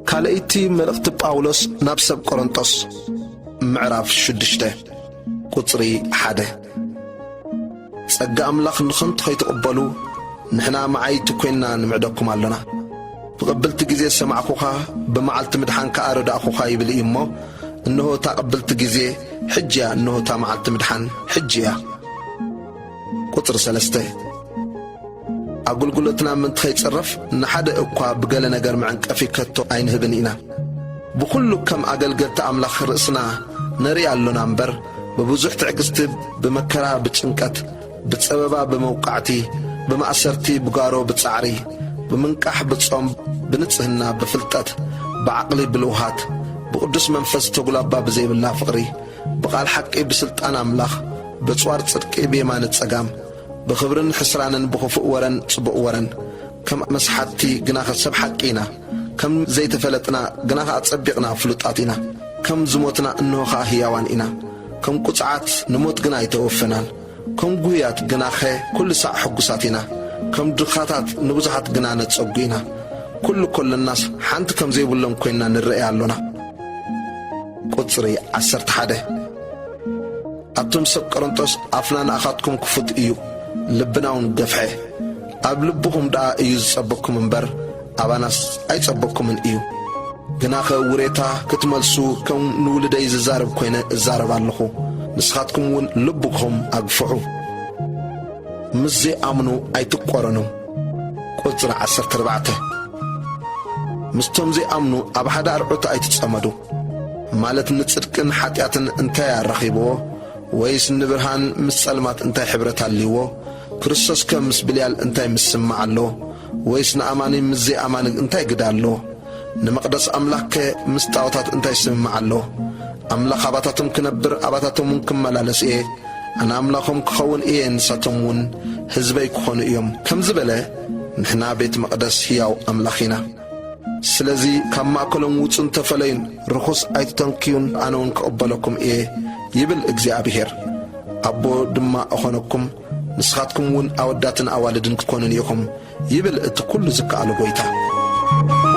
ካልኣይቲ መልእኽቲ ጳውሎስ ናብ ሰብ ቆሮንጦስ፣ ምዕራፍ ሽዱሽተ፣ ቁጽሪ ሓደ። ጸጋ ኣምላኽ ንኸንቱ ኸይትቕበሉ፣ ንሕና መዓይቲ ኰይንና ንምዕደኩም ኣሎና። ብቕብልቲ ግዜ ዝሰማዕኩኻ፣ ብመዓልቲ ምድሓን ከኣ ረዳእኩኻ ይብል እዩ እሞ፣ እንሆ እታ ቅብልቲ ግዜ ሕጂ እያ፣ እንሆ እታ መዓልቲ ምድሓን ሕጂ እያ። ቁጽሪ ሰለስተ። ኣገልግሎትና ምእንቲ ኸይጽረፍ ንሓደ እኳ ብገለ ነገር መዕንቀፊ ከቶ ኣይንህብን ኢና። ብኹሉ ከም ኣገልገልቲ ኣምላኽ ርእስና ነርኢ ኣሎና እምበር፣ ብብዙሕ ትዕግስቲ፣ ብመከራ፣ ብጭንቀት፣ ብጸበባ፣ ብመውቃዕቲ፣ ብማእሰርቲ፣ ብጓሮ፣ ብጻዕሪ፣ ብምንቃሕ፣ ብጾም፣ ብንጽህና፣ ብፍልጠት፣ ብዓቕሊ፣ ብልውሃት፣ ብቕዱስ መንፈስ ተጉላባ ብዘይብላ ፍቕሪ፣ ብቓል ሓቂ፣ ብስልጣን ኣምላኽ፣ ብጽዋር ጽድቂ፣ ብየማነ ጸጋም፣ ብኽብርን ሕስራንን፣ ብኽፉእ ወረን ጽቡቕ ወረን፣ ከም መስሓትቲ ግናኸ ሰብ ሓቂ ኢና፣ ከም ዘይተፈለጥና ግናኸ ኣጸቢቕና ፍሉጣት ኢና፣ ከም ዝሞትና እንሆ ኸኣ ህያዋን ኢና፣ ከም ቁጽዓት ንሞት ግና ኣይተወፈናን፣ ከም ጉህያት ግናኸ ኩሉ ሳዕ ሕጉሳት ኢና፣ ከም ድኻታት ንብዙሓት ግና ነጸጉ ኢና፣ ኩሉ ከሎናስ ሓንቲ ከም ዘይብሎም ኮይንና ንረአ ኣሎና። ቁጽሪ ዓሰርተ ሓደ። ኣቱም ሰብ ቆሮንጦስ፣ ኣፍና ንኣኻትኩም ክፉት እዩ፣ ልብና እውን ገፍሐ። ኣብ ልብኹም ደኣ እዩ ዝጸበኩም እምበር፣ ኣባናስ ኣይጸበኩምን እዩ። ግናኸ ውሬታ ክትመልሱ ከም ንውሉደይ ዝዛረብ ኮይነ እዛረብ ኣለኹ። ንስኻትኩም እውን ልብኹም ኣግፍሑ። ምስ ዘይኣምኑ ኣይትቆረኑ። ቁጽሪ ዓሰርተ ኣርባዕተ። ምስቶም ዘይኣምኑ ኣብ ሓደ ኣርዑት ኣይትጸመዱ። ማለት ንጽድቅን ሓጢኣትን እንታይ ኣራኺብዎ? ወይስ ንብርሃን ምስ ጸልማት እንታይ ሕብረት ኣልይዎ? ክርስቶስከ ምስ ብልያል እንታይ ምስማዕ ኣለዎ? ወይስ ንኣማኒ ምስ ዘይኣማኒ እንታይ ግዳ ኣለዎ? ንመቕደስ ኣምላኽከ ምስ ጣዖታት እንታይ ስምማዕ ኣለዎ? ኣምላኽ ኣባታቶም ክነብር፣ ኣባታቶም እውን ክመላለስ እየ። ኣነ ኣምላኾም ክኸውን እየ፣ ንሳቶም እውን ህዝበይ ክኾኑ እዮም። ከምዚ በለ፣ ንሕና ቤት መቕደስ ህያው ኣምላኽ ኢና። ስለዚ ካብ ማእከሎም ውጹን ተፈለዩን፣ ርኹስ ኣይትተንክዩን፣ ኣነ እውን ክቕበለኩም እየ፣ ይብል እግዚኣብሄር። ኣቦ ድማ እኾነኩም፣ ንስኻትኩም እውን ኣወዳትን ኣዋልድን ክትኮኑኒ ኢኹም፣ ይብል እቲ ኩሉ ዝከኣሎ ጐይታ።